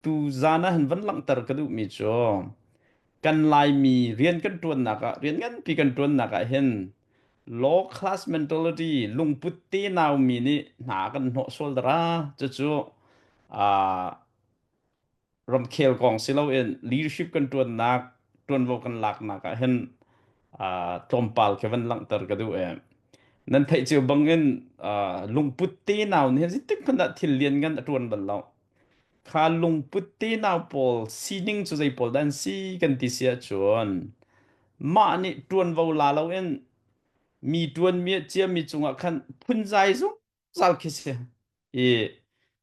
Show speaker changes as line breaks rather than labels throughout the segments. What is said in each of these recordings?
Tu zan ah hin van langhter ka duhmi cu kan Laimi rian kan ṭuannak ah rian nganpi kan ṭuannak ah hin low class mentality lungput tenau mi nih hna kan hnawh sual dara. Cucu aa ramkhel kong si loin leadership kan ṭuannak ṭuanvo kan laknak ah hin tlawmpal khi van langhter ka duh e. Nan theih cio bangin lungput tenau nih hin zeitik hmanh ah thil lian ngan a ṭuan bal lo. Kha lungput tenau pawl sining cu zei pawl dah an si kan ti si ahcun mah nih ṭuanvo la loin mi ṭuanmi ciami cungah khan phunzai zungzal khi si. I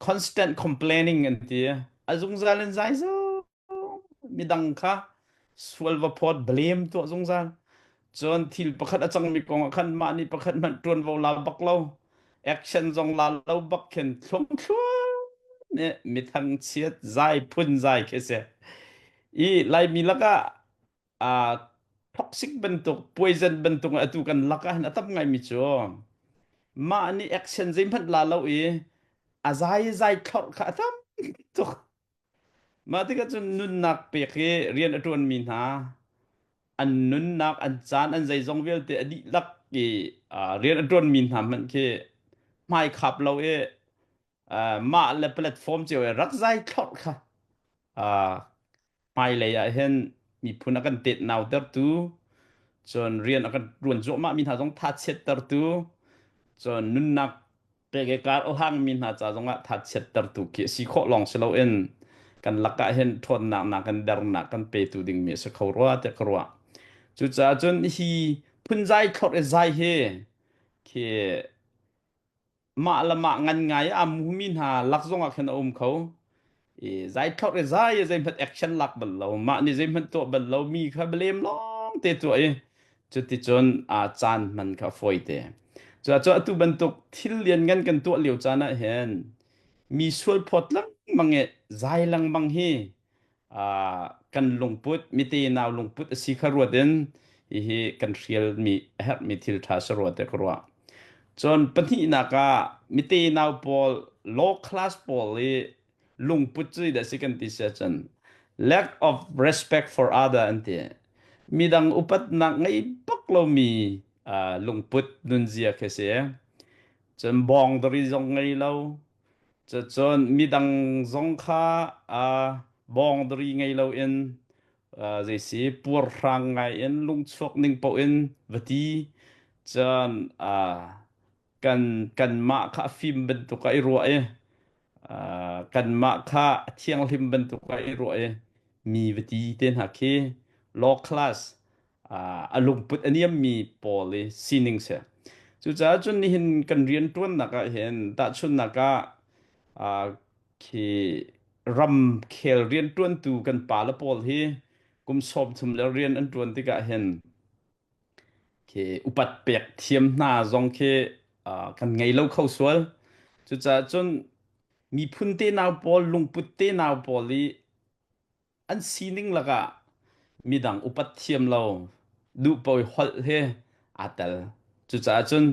constant complaining an ti. A zungzal in zai zung midang kha sual va phawt blame tuah zungzal. Cun thil pakhat a cangmi kong ah khan mah nih pakhat hmanh ṭuanvo la bak lo, action zong la lo bak khin thluang thluang nih mithang chiat zai phun zai khi si. I Laimi lakah aa toxic bantuk poison bantuk atu kan lakah hin a tam ngaimi cu mah nih action zeihmanh la lo i a zai zai thlorh kha a tam tuk. Mah tikah cun nunnak pek i rian a ṭuanmi hna an nunnak, an caan, an zeizong vialte a dihlak i rian a ṭuanmi hna hmanh khi hmaikhap lo i mah le platform cio i rak zai thlorh kha hmailei ah hin miphun a kan tetnautertu, cun rian a kan ṭuan cuahmahmi hna zong thachiattertu, cun nunnak pek i kar a hlangmi hna ca zongah thachiattertu khi a si khawh lawng si loin kan lakah hin ṭhawnnak nakin dernak kan petu dingmi a si kho rua tiah ka ruah. Cucaah cun hi phunzai thlorh i zai hi khi mah le mah ngan ngai a mumi hna lak zongah khin a um kho. I zai thlorh i zai i zeihmanh action lak bal lo, mah nih zeihmanh tuah bal lo mi kha blame lawng te tuah i cuticun a caan hman kha fawi te. Cucaah atu bantuk thil lianngan kan tuah lio caan ah hin mi sual phawt lengmang i zai lengmang hi kan lungput mite nau lungput a si kha ruat in hihi kan hrialmi a herhmi thil ṭha si rua tiah ka ruah. Cun pahnihnak ah mite nau pawl low class pawl i lungput cu dah si kan ti si ahcun lack of respect for other an ti. Midang upatnak ngei bak lomi lungput nunzia khi si. Cun boundary zong ngei lo. Cun midang zong kha boundary ngei loin zeisi puarhrang ngai in lungchuak ning paoh in va ti. Cun kan kanmah kha a fim bantuk ah i ruah i kanmah kha a thianghlim bantuk ah i ruah i mi va ti te hna khi law class a lungput a niammi pawl i sining si. Cucaah cun nihin kan rianṭuannak ah hin tahchunhnak ah khi ramkhel rianṭuantu kan pale pawl hi kum 30 le rian an ṭuan tikah hin khi upat pek thiam hna zong khi kan ngei lo kho sual. Cucaah cun miphun tenau pawl, lungput tenau pawl i an sining lakah midang upat thiam lo duhpaoh i holh he aa tel. Cucaah cun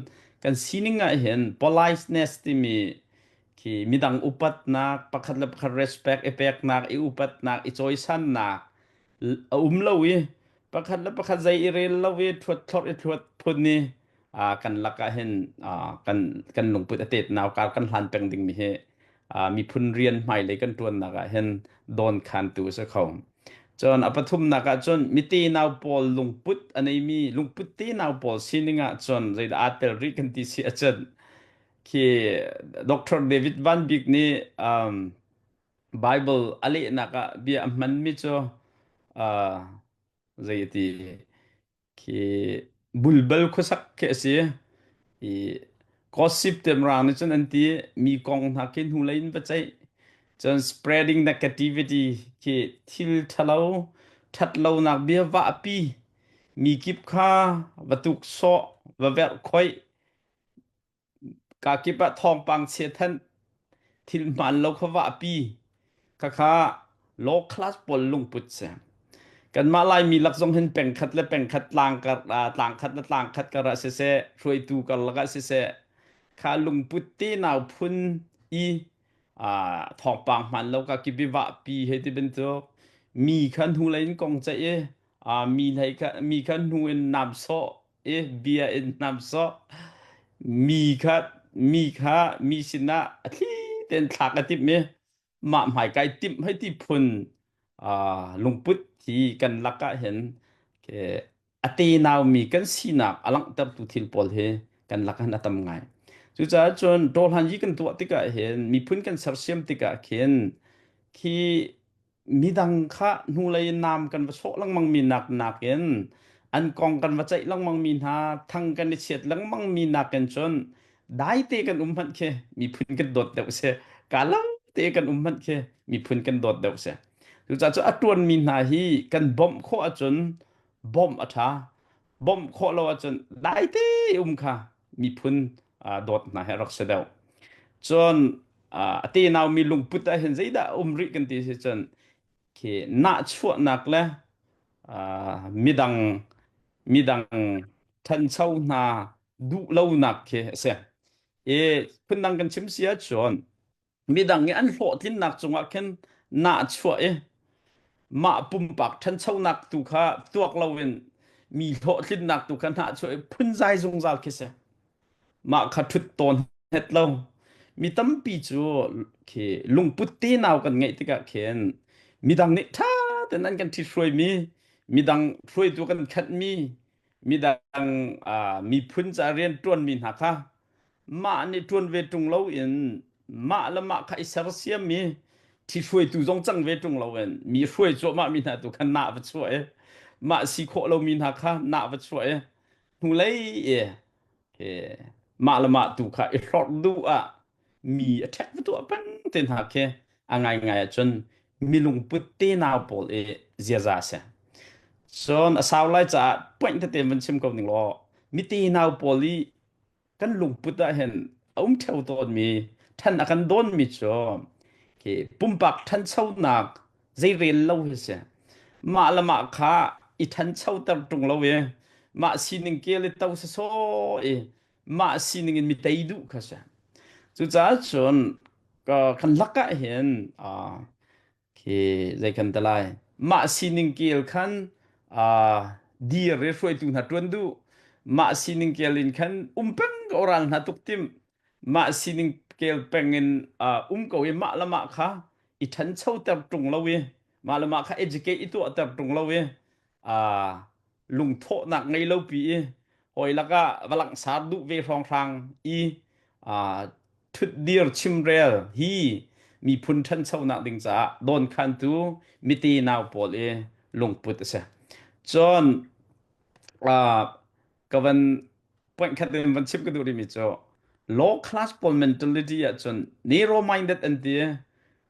kan sining ah hin politeness timi khi midang upatnak, pakhat le pakhat respect i peknak, i upatnak, i cawisannak a um lo i pakhat le pakhat zei i rel lo i ṭhuat thlorh i ṭhuat phun i kan lakah hin kan kan lungput a tet nau kar kan hlan peng dingmi hi miphun rian hmailei kan ṭuannak ah hin dawn khantu a si kho. Cun a pathumnak ah cun mite nau pawl lungput a neimi lungput te nau pawl sining ah cun zeidah aa tel rih kan ti si ahcun khi Dr. David Van Bik nih um, Bible a lehnak ah bia a hmanmi cu uh, zei a ti khi bulbal khuasak khi a si i gossip temrang nih cun an ti mi kong hna khi hnulei in va ceih cun spreading negativity khi thil ṭhalo ṭhatlonak bia vahpi mi kip kha va tuk sawh va verh khoih Kakip ah thawngpang chia thanh thil hmaan lo kha vahpi khakha low class pawl lungput si. Kanmah Laimi lak zong hin pengkhat le pengkhat tlang kar tlang khat le tlang khat kar ah siseh hruaitu karlak ah siseh kha lungput te nau phun i. Thawngpang hmaan lo ka kibiva pi hei ti bantuk mi kha hnulei in kong ceih i mi hlei kha mi kha hnu in nam sawh i bia in nam sawh mi kha mi kha mi sinah a thli tein thlak a timh i mah hmai kai timh hei ti phun lungput hi kan lakah hin a tenaumi kan sinak a langhtertu thil pawl hi kan lakah hin a tam ngai. Cucaah cun ṭawlhan yi kan tuah tikah hin miphun kan sersiam tikah khin khi midang kha hnulei in nam kan va sawh lengmang mi nak nakin an kong kan va ceih lengmang mi hna thang kan i chiat lengmang mi nakin cun daite kan um hmanh khi miphun kan dawt deuh si ka lo te kan um hmanh khi miphun kan dawt deuh si. Cucaah cu a ṭuanmi hna hi kan bawmh khawh ahcun bawmh a ṭha. Bawmh khawh lo ahcun daite um kha miphun dawt hna he rak si deuh. Cun a tenaumi lungput ah hin zeidah a um rih kan ti si cun khi nahchuahnak le midang midang ṭhancho hna duh lonak khi a si. I phundang kan chim si ahcun midang i an hlawhtlinnak cungah khin nahchuah i mah pumpak ṭhanchonak tu kha tuak loin mi hlawhtlinnak tu kha nahchuah i phunzai zungzal khi si. Mah kha ṭhut tawn het lo. Mi tampi cu khi lungput tenau kan ngeih tikah khin midang nih ṭha tein an kan ṭhithruaimi, midang hruaitu kan khenhmi, midang miphun ca rian ṭuanmi hna kha mah nih ṭuan ve ṭung loin mah le mah kha i sersiam i ṭhihruaitu zong cang ve ṭung loin mi hruai cuahmah mi hna tu kha nah va chuah i mah si khawh lomi hna kha nah va chuah i hnulei i mah le mah tu kha i hlorh duh ah mi a ṭhek va tuah peng te hna khi a ngaingai ahcun milungput tenau pawl i ziaza a si. Cun a sau lai caah point tete van chim ko ning law mi tenau pawl i kan lungput ah hin a um ṭheo tawnmi ṭhan a kan dawnmi cu khi pumpak ṭhanchonak zei rel lo hi si. Mah le mah kha i ṭhanchoter ṭung lo i mah sining kel i to sawsawh i mah sining in mi tei duh kha si. Cucaah cun kan lakah hin Khi zei kan ti lai. Mah sining kel khan dir i hruaitu hna ṭuan duh. Mah sining kel in khan um peng ko ral hna tuk tim. Mah sining kel peng in um ko i mah le mah kha i ṭhanchoter ṭung lo i mah le mah kha educate i tuahter ṭung lo i lungthawhnak ngei lo pi i hawi lakah va langsar duh ve hrawnghrang i ṭhutdir chimrel hi miphun ṭhanchonak ding caah dawnkhantu mite nau pawl i lungput a si. Cun ka van point khat in van chim ka duh rihmi cu low class pawl mentality ahcun narrow minded an ti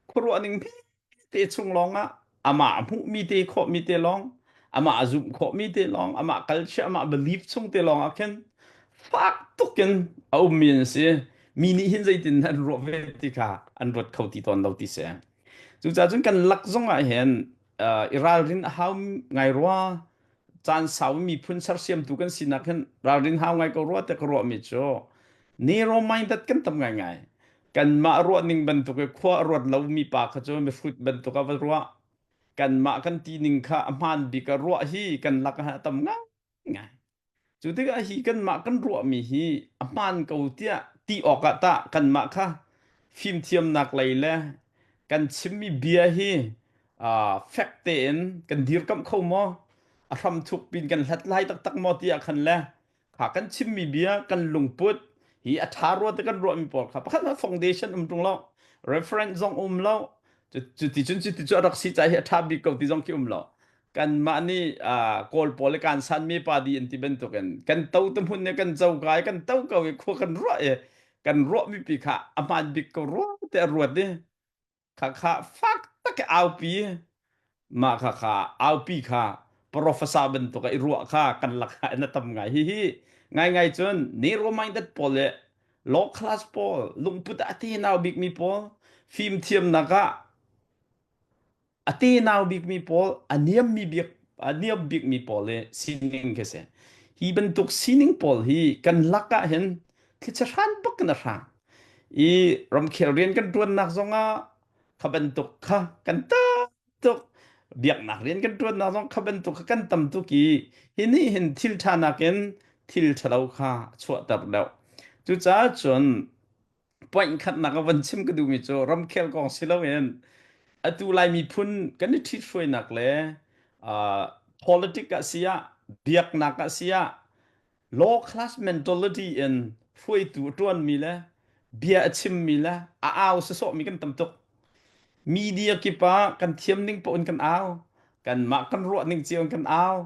khuaruah ning te chung lawngah amah hmuhmi te khawhmi te lawng amah a zumh khawhmi te lawng amah culture amah belief chung te lawng ah khin fak tukin a ummi an si. Mi nih hin zeitin an ruah ve ti kha an ruat kho ti tawn lo ti si. Cucaah cun kan lak zong ah hin i ralrin a hau ngai rua. Caan sau miphun sersiamtu kan sinak hin ralrin hau ngai ko rua te ka ruahmi cu narrow minded kan tam ngaingai. Kanmah ruahning bantuk i khua a ruat lomi pa kha cu mihrut bantuk ah va ruah. Kanmah kan ti ning kha a hmaan bik ah ruah hi kan lak ah a tam ngaingai. Cu tikah hi kanmah kan ruahmi hi a hmaan ko tiah ti awkah tah kanmah kha fimthiamnak lei le kan chimmi bia hi fek tein kan dirkamh kho maw? A hram thuk pin kan hlathlai taktak maw tiah khan le kha kan chimmi bia kan lungput hi a ṭha rua te kan ruahmi pawl kha pakhat hmanh foundation um ṭung lo, reference zong um lo. Cu ti cun cu ti cu a rak si ca hi a ṭha bik ko ti zong khi um lo. Kanmah nih Kawl pawl le kan san mi pa di an ti bantukin kan to te hmun ne kan co kai kan to ko i khua kan ruah i kan ruahmi pi kha a hmaan bik ko rua te a ruat i kha kha fak tak i aupi mah kha kha aupi kha professor bantuk i ruah kha kan lak ah na tam ngai. Hihi ngaingai cun narrow minded pawl le low class pawl lungput a te nau bikmi pawl fimthiamnak ah a te nau bikmi pawl a niammi bik a niam bikmi pawl le sining khi si. Hi bantuk sining pawl hi kan lak ah hin thlichia hran bak in a hrang. I ramkhel rian kan ṭuannak zongah kha bantuk kha kan tam tuk. Biaknak rian kan ṭuannak zong kha bantuk kha kan tam tuk i hi nih hin thil ṭha nakin thil ṭhalo kha a chuahter deuh. Cucaah cun point khatnak a van chim ka duhmi cu ramkhel kong si loin atu Lai miphun kan i ṭhithruainak le uh, politic ah si ah biaknak ah si ah low class mentality in hruaitu a ṭuanmi le bia a chimmi le a au sawsawhmi kan tam tuk. Media kip ah kan thiam ning paoh in kan au. Kanmah kan ruah ning cio in kan au.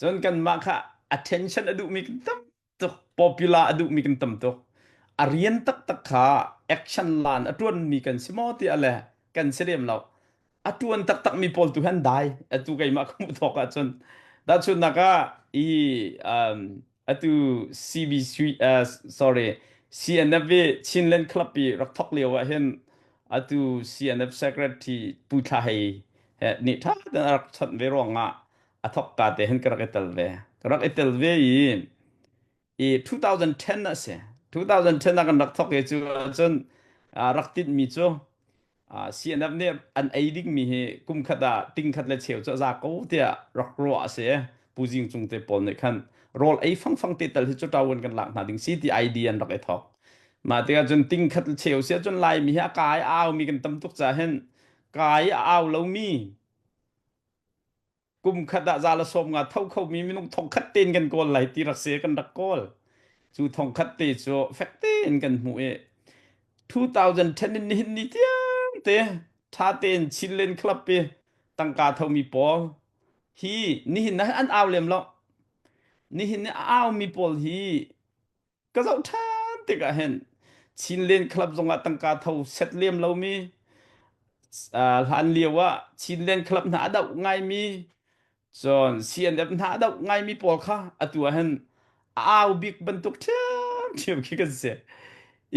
Cun kanmah kha attention a duhmi kan tam tuk popular a duhmi kan tam tuk a rian taktak kha action lan a ṭuanmi kan si maw tiah le kan si lem lo a ṭuan taktak mi pawl tu han dai atu keimah ka hmuh thawk ahcun tahchunhnak ah i um, atu CBC uh, sorry CNF i Chinland Club i rak thok lio ah hin atu CNF secretary Pu Thla Hei he nih ṭha ten a rak chawnh ve ruangah a thokka te hin ka rak i tel ve ka rak i tel ve i i 2010 a si 2010 ah kan rak thok i cu cun rak tinhmi cu CNF nih an ei dingmi hi kum khat ah ting khat le cheu cu a za ko tiah rak ruah a si Pu Zing Cung te pawl nih khan rawl ei fangfang te tal hi cu ṭawan kan lak hna ding si ti idea an rak i thok mah tikah cun ting khat le cheu si ahcun Laimi hi a kai a aumi kan tam tuk ca hin kai a au lomi Kum khat ah za le 50 tho khomi minung thong khat tein kan kawl lai ti rak si kan rak kawl. Cu thong khat te cu fek tein kan hmuh i 2010 in nihin ni tiang te tha tein Chinland Club i tangka thomi pawl hi nihin ah an au lem lo. Nihin ni a aumi pawl hi Ka zoh ṭhan tikah hin Chinland Club zongah tangka tho set lem lomi uh, hlan lio ah Chinland Club hna a doh ngaimi cun CNF hna a doh ngaimi pawl kha atu ah hin a au bik bantuk ṭhiamṭhiam khi kan si.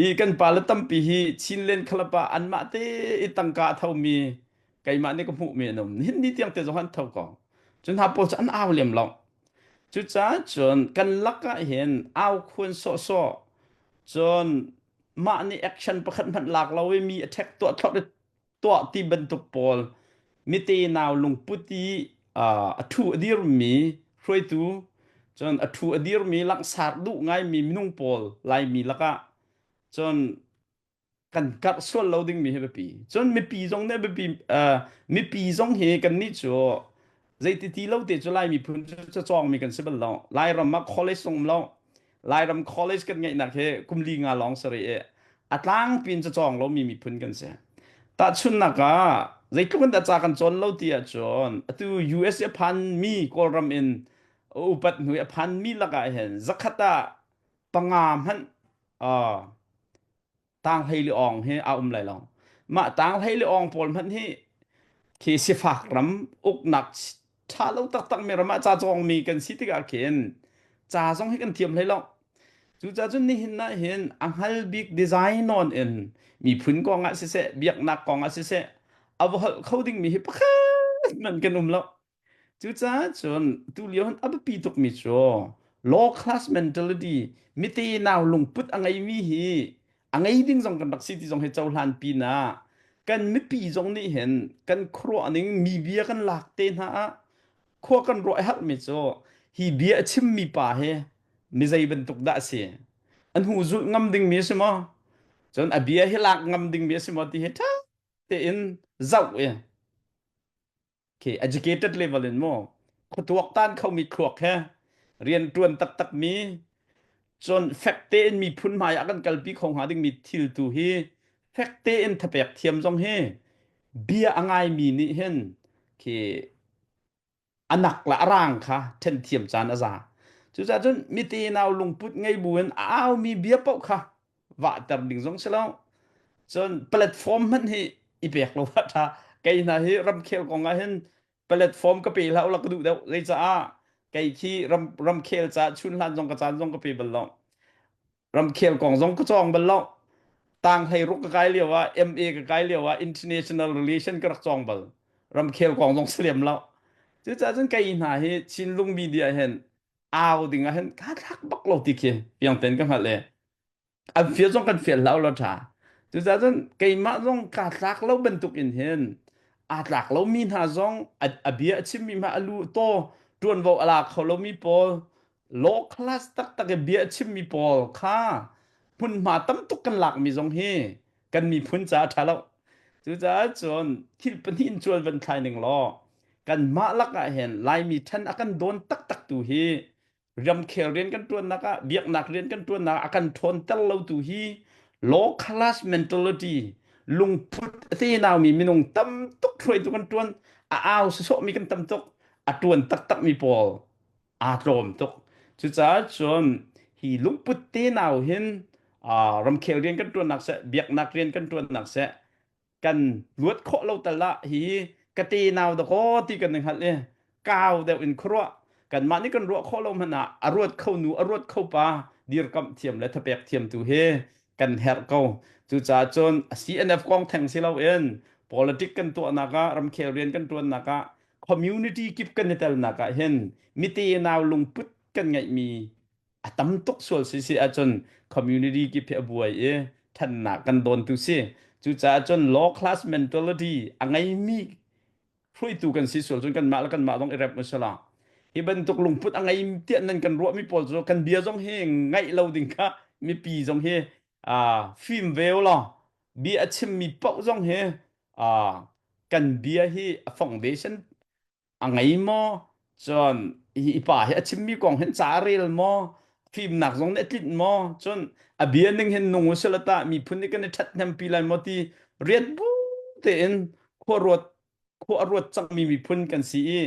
I kan pale tampi hi Chinland Club ah anmah te i tangka a thomi keimah nih ka hmuhmi an um. Hin ni tiang te zong an tho ko. Cun hna pawl cu an au lem lo. Cucaah cun kan lakah hin aukhuan sawhsawh cun mah nih action pakhat hmanh lak lo i mi a ṭhek tuah thlorh i tuah ti bantuk pawl mite nau lungput i a ṭhu a dirmi hruaitu cun a ṭhu a dirmi langhsar duh ngaimi minung pawl Laimi lakah cun kan karh sual lo dingmi hi biapi. Cun mipi zong nih biapi uh, mipi zong hi kannih cu zeiti ti lo te cu Lai miphun cu cawngmi kan si bal lo. Lairam ah college zong um lo. Lairam college kan ngeihnak hi kum li nga lawng si rih i a tlangpi in cawng lomi miphun kan si. Tahchunhnak ah zeitluk in dah ca kan cawn lo ti ahcun atu US i a phanmi Kawlram in upat hnu i a phanmi lakah hin zakhat ah panga hmanh uh, tanghlei le awng hi a um lai lo. Mah tanghlei le awng pawl hmanh hi khi sifak ram uknak ṭha lo taktak mi ram ah ca cawngmi kan si tikah khin ca zong hi kan thiam hlei lo. Cucaah cun nihin ah hin a hngal bik design nawn in miphun kong ah siseh, biaknak kong ah siseh, a va holh kho dingmi hi pakhat hmanh kan um lo. Cucaah cun tulio hin a biapi tukmi cu low class mentality mite nau lungput a ngeimi hi a ngei ding zong kan rak si ti zong hi cohlan pinah kan mipi zong nih hin kan khuaruah ning mi bia kan lak te hna ah khua kan ruah a herhmi cu hi bia a chimmi pa hi mi zei bantuk dah a si an hu zulh ngam dingmi a si maw cun a bia hi lak ngam dingmi a si maw ti hi ṭha tein zoh i khi educated level in mu khuatuaktan khomi thluak he rian ṭuan taktak mi cun fek tein miphun hmai ah kan kalpi kho hnga dingmi thil tu hi fek tein thapek thiam zong hi bia a ngaimi nih hin khi anak le a rang kha ṭhen thiam caan a za cucaah cun mite nau lungput ngei buin a aumi bia paoh kha vahter ding zong si lo cun platform hmanh hi i pek lo ah ṭha kei hna hi ramkhel kong ah hin platform ka pe hlah ula ka duh deuh zeicaah kei khi ram ramkhel ca chun hlan zong ka caan zong ka pe bal lo ramkhel kong zong ka cawng bal lo tang hlei ruk ka kai lio ah MA ka kai lio ah international relation ka rak cawng bal ramkhel kong zong si lem lo cucaah cun kei hna hi Chinlung media hin au ding ah hin kaa thlak bak lo ti khi piang ten ka hngalh e an fial zong kan fial hlah lo ṭha. Cucaah cun keimah zong kaa tlak lo bantuk in hin aa tlak lomi hna zong a bia a chimmi hna a lu taw ṭuanvo a la kho lomi pawl law class taktak i bia a chimmi pawl kha hmunhma tam tuk kan lakmi zong hi kan miphun caah a ṭha lo. Cucaah cun thil pahnih in cual van thlai ning law kanmah lakah hin Laimi ṭhen a kan dawn taktak tu hi ramkhel rian kan ṭuannak ah biaknak rian kan ṭuannak ah a kan ṭhawnter lo tu hi low class mentality lungput a tenaumi minung tam tuk hruaitu kan ṭuan a au sawsawhmi kan tam tuk a ṭuan taktakmi pawl aa tlawm tuk. Cucaah cun hi lungput tenau hin ramkhel rian kan ṭuannak seh, biaknak rian kan ṭuannak seh, kan luat khawh lo tal ah hi ka tenau dakaw ti kan i hngalh i kau deuh in khuaruah kanmah nih kan ruah khawh lo hmanh ah a ruat kho nu a ruat kho pa dirkamh thiam le thapek thiam tu hi kan herh ko. Cucaah cun CNF kong theng si loin politic kan tuahnak ah ramkhel rian kan ṭuannak ah community kip kan i telnak ah hin mite nau lungput kan ngeihmi a tam tuk sual si si ahcun community kip hi a buai i thannak kan dawn tu si. Cucaah cun low class mentality a ngeimi hruaitu kan si sual cun kanmah le kanmah zong i rep usila hi bantuk lungput a ngei tiah nan kan ruahmi pawl cu kan bia zong hi ngaih lo ding kha mipi zong hi fim ve law bia a chimmi paoh zong hi kan bia hi a foundation a ngei maw cun hi pa hi a chimmi kong hin ca a rel maw fimnak zong nih a tlinh maw cun a bia ning hin nung usila tah miphun nih kan i ṭhathnempi lai maw ti riat bu tein khua ruat khua a ruat cangmi miphun kan si i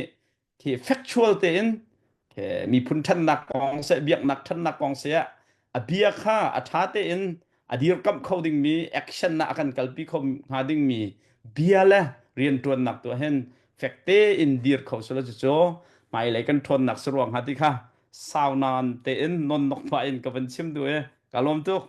khi factual tein miphun ṭhannak kong seh biaknak ṭhannak kong seh a bia kha a ṭha tein a dirkamh kho dingmi action na a kan kalpi kho hnga dingmi bia le rianṭuannak tu hin fek tein dir kho sula cucu hmailei kan ṭhawnnak si ruang hnga ti kha sau nan tein non nok pah in ka van chim duh i ka lawm tuk.